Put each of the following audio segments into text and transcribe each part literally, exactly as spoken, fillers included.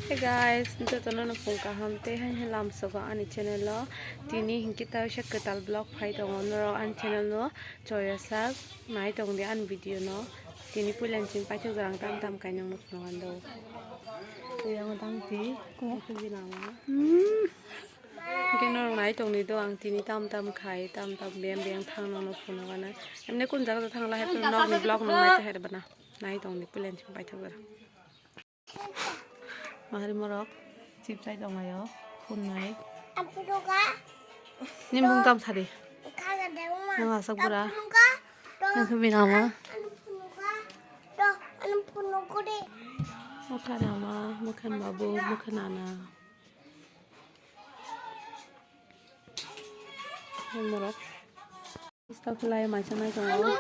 Hey guys, jotono no phung kaham tei hai hai lamsogo ani channel o. Tini hinkhe ta kaisa kwtal vlog phai tongo, norok ani channel no choya sak nai tong di ani video no. Tini puila ni simi paithak jora ang tam tam khainang no phunukgo. Tei ang tang ti, kok khe binama. Hmm. Hinkhe norok nai tong di do, ang tini tam tam khai, tam tam biyang biyang thang nang no phunukgo na. Emne kun jaga thang la hai phano norok ni vlog no nai te hai bana. Nai tong di puila ni simi paithak jora. Mahari morok chip chai tonglaio, phunai. Nini mung tam sadi. Nang asak bura. Nang khe binama. Mokha nama, mokha babu, mokha nana. Morok. Stop lai maisa nai tongo.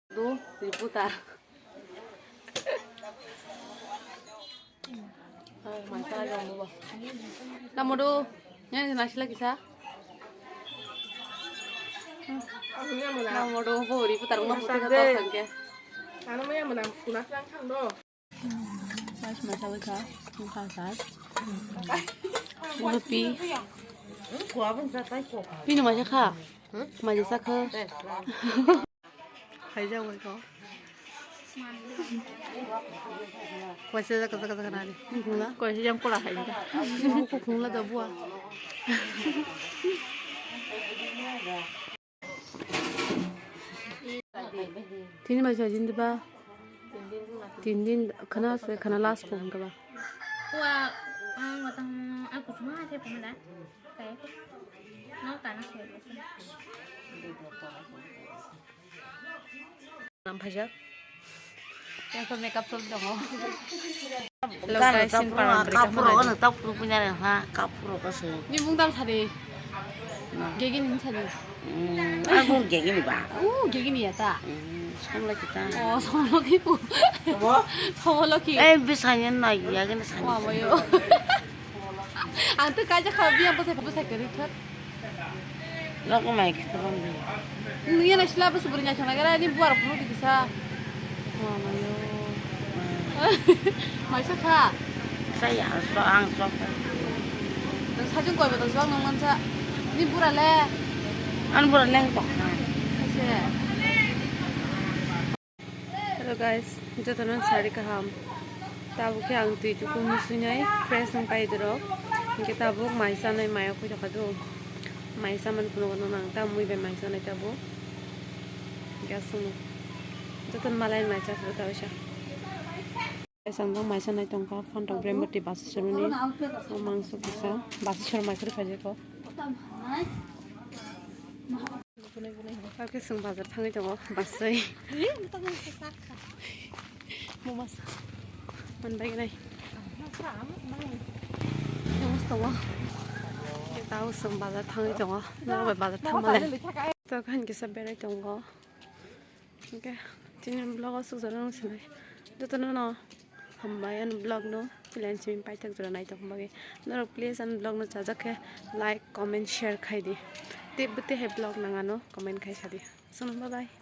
Do, reporter. Namodo, yang nasi lagi sa. Namodo, bo reporter mo putar ko tangke. Ano maya menang, kuna tang tang do. Mas mas awal ka, mukha sa. Kopi. Pino mas ka. Mas sa ka. Haijak bai ko. Koisa jaka jaka jaka nani. Khungla. Koisa jam kola haijak. Khungla da bua. Tini bai sajin diba. Tin din khana se khana last po hingka ba. Wa ang watang aku cuma aja pemada. Kayak no kana se. Lam phajak. Yang ko makeup sol dongo. Hello guys, sin parang beri kapur kamu ono lagi. Tapur punya ha kapur kasi. Ni mung dam sari. Gegi ni sari. Hmm, aku gegi ni ba. Oh, gegi ni ya ta. Hmm, song lagi ta. Oh, song lagi pu. Song lagi. Eh, bisa nyen na ya gini sani. Wah, mayo. Ang tu kaja kau biang pasai pasai keri thot. Lok mai kita bang bi. Ni na sila pasai beri nyachang lagi ni buar pun di bisa. Wah, mayo. Maisa kha. Saya so ang so. Nang sajung koi ba dong suang nang mansa. Ni bura le. An bura leng tok. Ase. Hello guys, jotono sari kaham. Tabuk khe ang twi tuku musuinai fresh wng pai dorok. Hinkhe tabuk mai chanai mayo koi thokha do. Mai chaman phunukgo nang ta mui bai mai chanai tabuk. Hinkhe aswkno. Jotono malai mai chaphuru ta waisa. Guys, ang tang mai chanai tongkha, phantok bremboti bus srwmani. O mangso kisa bus srwmai phuru phaijak o. Oke, chwng bazar thangwi tongo, bus chai. Momo sa. Manbai nai. Momo sa tongo. Tao chwng bazar thangwi tongo. Norok bai bazar thangma lai. Tao khan kisa berai tongo. Hinkhe chini vlog o sukjak nang sinai. Jotono no hambai ani vlog no puila ni simi paithak jora naithok bagwi. Norok please ani vlog no chajak khe like, comment, share khai di. Tei bwtwi hai vlog nang ano comment khai sa di. Aswkno bye bye.